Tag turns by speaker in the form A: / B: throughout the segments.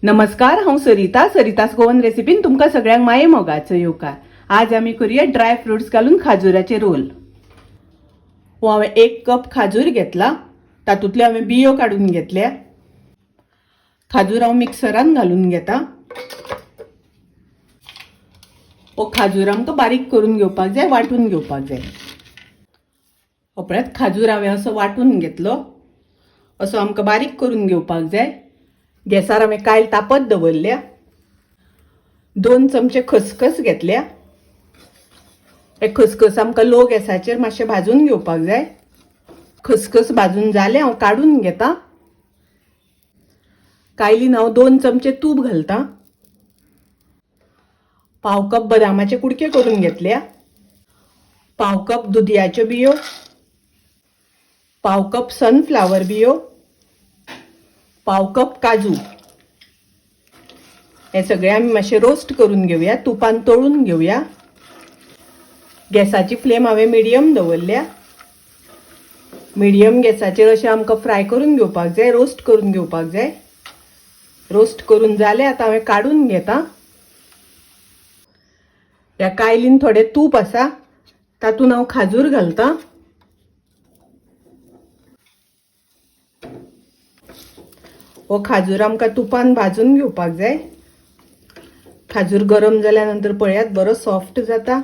A: नमस्कार, हांव सरिता. सरितास गोवन रेसिपीन तुमकां सगळ्यांक माये मोगाचो येवकार. आज आमी करूया ड्राय फ्रुट्स घालून खाजुराचे रोल. हो हांवें 1 कप खाजूर घेतला, तातूंतल्यो हांवें बियो काडून घेतल्या. खाजूर हांव मिक्सरान घालून घेता. हो खाजूर आमकां बारीक करून घेवपाक जाय, वांटून घेवपाक जाय. हो पळयात, खाजूर हांवें असो वांटून घेतलो. असो आमकां बारीक करून घेवपाक जाय. गॅसार हांवें कायल तापत दवरल्या. 2 चमचे खसखस घेतल्या. हे खसखस आमकां लो गॅसाचेर मातशें भाजून घेवपाक जाय. खसखस भाजून जालें, हांव काडून घेता. कायलीन हांव 2 चमचे तूप घालता. 1/4 कप बदामाचे कुडके करून घेतल्या. 1/4 कप दुदयाच्यो बियो, 1/4 कप सनफ्लावर बियो, 1/4 कप काजू. हे सगळे आमी मातशे रोस्ट करून घेवया, तुपान तळून घेवया. गॅसाची फ्लेम हांवें मिडियम दवरल्या. मिडियम गॅसाचेर अशें आमकां फ्राय करून घेवपाक जाय, रोस्ट करून घेवपाक जाय. रोस्ट करून जालें, आतां हांवें काडून घेता. ह्या कायलीन थोडें तूप आसा, तातूंत हांव खाजूर घालता. हो खाजूर आमकां तुपान भाजून घेवपाक जाय. खाजूर गरम जाल्या नंतर पळयात बरो सॉफ्ट जाता.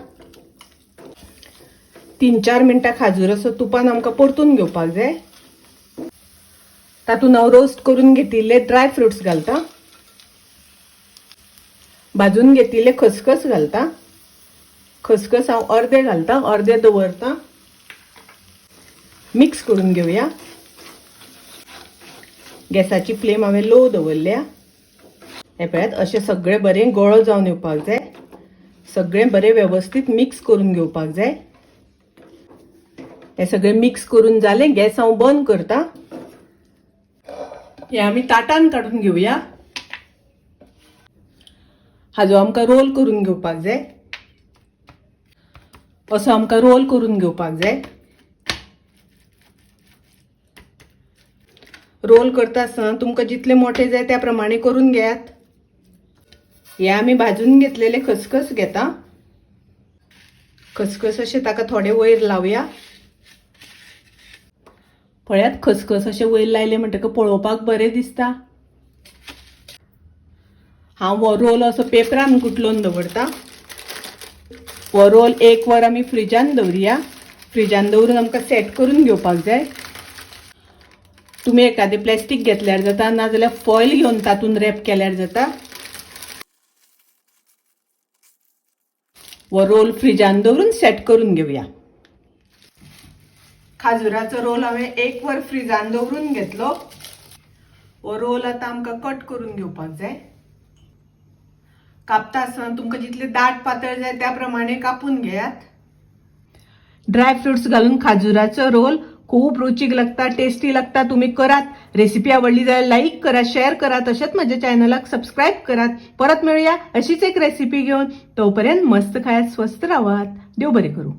A: 3-4 मिनटां खाजूर असो तुपान आमकां परतून घेवपाक जाय. तातूंत हांव रोस्ट करून घेतिल्ले ड्राय फ्रुट्स घालता. भाजून घेतिल्ले खसखस घालता. खसखस हांव अर्दे घालता, अर्दे दवरता. मिक्स करून घेवया. गॅसाची फ्लेम हांवें लो दवरल्या. हे पळयात, अशें सगळें बरें गोळो जावन येवपाक जाय. सगळें बरें वेवस्थीत मिक्स करून घेवपाक जाय. हें सगळें मिक्स करून जालें, गॅस हांव बंद करता. हें आमी ताटान काडून घेवया. हाजो आमकां रोल करून घेवपाक जाय. असो आमकां रोल करून घेवपाक जाय. रोल करता आसतना तुमकां जितले मोठे जाय त्या प्रमाणे करून घेयात. हे आमी भाजून घेतलेले खसखस घेता. खसखस अशें ताका थोडे वयर लावया. पळयात, खसखस अशें वयर लायलें म्हणटकच पळोवपाक बरें दिसता. हांव हो रोल असो पेपरान गुटलोवन दवरता. हो रोल 1 वर आमी फ्रिजान दवरुया. फ्रिजान दवरून आमकां सेट करून घेवपाक जाय. तुमी एखादें प्लास्टीक घेतल्यार जाता, नाजाल्यार फॉयल घेवन तातूंत रॅप केल्यार जाता. हो रोल फ्रिजान दवरून सेट करून घेवया. खाजुराचो रोल हांवें 1 वर फ्रिजान दवरून घेतलो. हो रोल आतां आमकां कट करून घेवपाक जाय. कापता आसतना तुमकां जितले दाट पातळ जाय त्या प्रमाणे कापून घेयात. ड्राय फ्रुट्स घालून खाजुराचो रोल खूब रुचीक लागता, टेस्टी लागता. तुम्ही करात. रेसिपी आवडली जाल्यार लाईक करा, शेअर करा, तशेंच माझ्या चॅनलाक सबस्क्राईब करात. परत मेळूया अशीच एक रेसिपी घेवन. तोपर्यंत मस्त खायात, स्वस्थ रावात. देव बरें करूं.